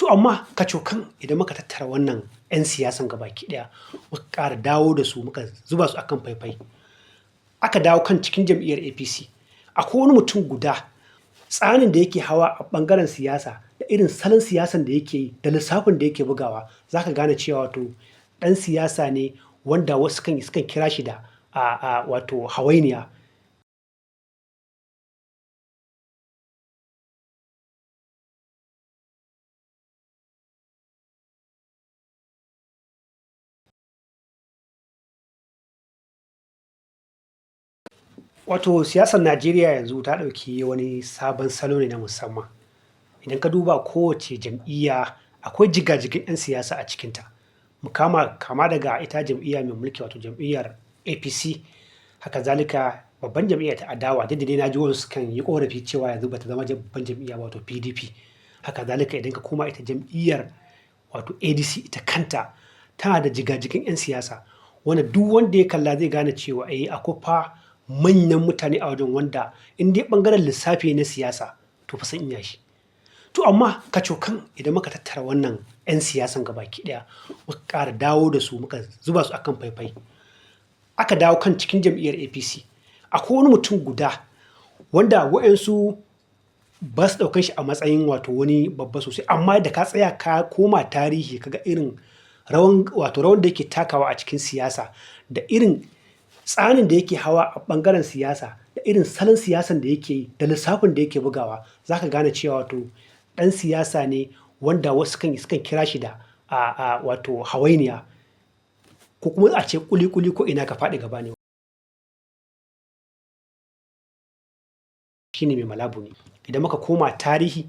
To amma kacokan idan muka tattara wannan 'yan siyasan gabaki ɗaya, muka ƙara dawo da su, muka zuba su akan faifai, aka dawo kan cikin jam'iyyar APC, akwai wani mutum guda, tsanin da yake hawa a ɓangaren siyasa da irin salon siyasan da yake yi da lissafin da yake bugawa, za ka gane cewa wato ɗan siyasa ne wanda wasu sukan kira shi da wato hawainiya. Wato siyasar Najeriya yanzu ta ɗauki wani sabon salo ne na musamman. Idan ka duba kowace jam'iyya, akwai jigajigan 'yan siyasa a cikinta. Mu kama kama daga ita jam'iyya mai mulki, wato jam'iyyar APC, haka zalika babban jam'iyya ta adawa, duk da dai na ji wasu kan yi ƙorafi cewa yanzu bata zama babban jam'iyya ba, wato PDP. Haka zalika idan ka koma ita jam'iyyar wato ADC, ita kanta tana da jigajigan 'yan siyasa wanda duk wanda ya kalla zai gane cewa eh, akwai fa manyan mutane a wajen, wanda in dai ɓangaren lissafi na siyasa, to fa sun iya shi. To amma kacokan idan muka tattara wannan 'yan siyasan gabaki ɗaya, muka ƙara dawo da su, muka zuba su akan faifai, aka dawo kan cikin jam'iyyar APC, akwai wani mutum guda wanda waɗansu ba su ɗaukan shi a matsayin wato wani babba sosai, amma da ka tsaya ka koma tarihi, kaga irin rawan, wato rawan da yake takawa a cikin siyasa da irin tsanin da yake hawa a ɓangaren siyasa da irin salon siyasan da yake yi da lissafin da yake bugawa, za ka gane cewa wato ɗan siyasa ne wanda wasu sukan kira shi da wato hawainiya, ko kuma a ce kuli-kuli, ko ina ka faɗi gaba ne. Shine Mai Mala Buni. Idan muka koma tarihi,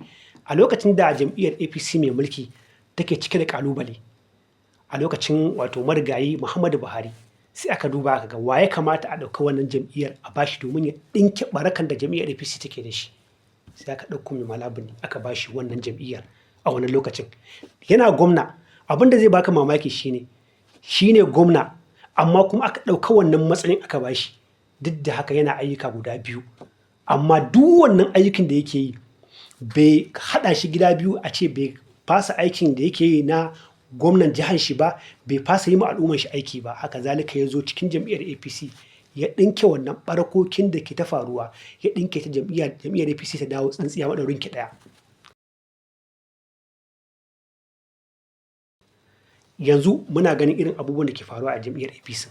a lokacin da jam'iyyar APC mai mulki take cike da ƙalubale a lokacin wato marigayi Muhammadu Buhari, sai aka duba aka ga wa ya kamata a ɗauka wannan jam'iyyar a bashi domin ya ɗinke barakan da jam'iyyar APC take da shi. Sai aka ɗauko Mai Mala Buni aka bashi wannan jam'iyyar. A wannan lokacin yana gwamna. Abin da zai baka mamaki shine gwamna, amma kuma aka ɗauka wannan matsayin aka bashi. Duk da haka yana ayyuka guda biyu, amma duk wannan ayyukan da yake yi bai haɗa shi gida biyu a ce bai fasa aikin da yake yi na gwamnan jihar shi ba, bai fasa yi ma al'umman shi aiki ba. Haka zalika ya zo cikin jam'iyyar APC ya ɗinke wannan ɓarakokin da ke ta faruwa, ya ɗinke ta, jam'iyyar APC ta dawo tsintsiya maɗaurin ki ɗaya. Yanzu muna ganin irin abubuwan da ke faruwa a jam'iyyar APC.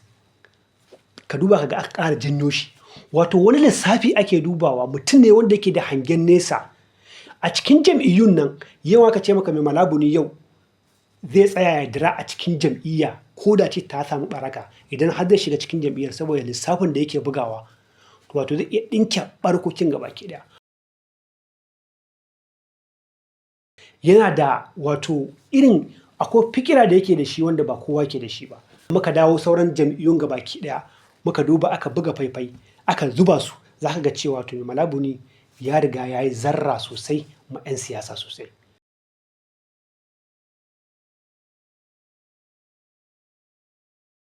Ka duba ka ga aka ƙara janyo shi. Wato wani lissafi ake dubawa, mutum ne wanda yake da hangen nesa a cikin jam'iyyun nan. Yau aka ce maka Mai Mala Buni yau zai tsaya ya dira a cikin jam'iyya, ko da ce ta samu baraka, idan har zai shiga cikin jam'iyyar, saboda lissafin da yake bugawa, wato zai iya ɗinke barkokin gaba ki ɗaya. Yana da wato irin akwai fikira da yake da shi wanda ba kowa ke da shi ba. Muka dawo sauran jam'iyyun gabaki ɗaya, muka duba, aka buga faifai, aka zuba su, za ka ga cewa to Mai Mala Buni ya riga ya yi zarra sosai ma 'yan siyasa sosai.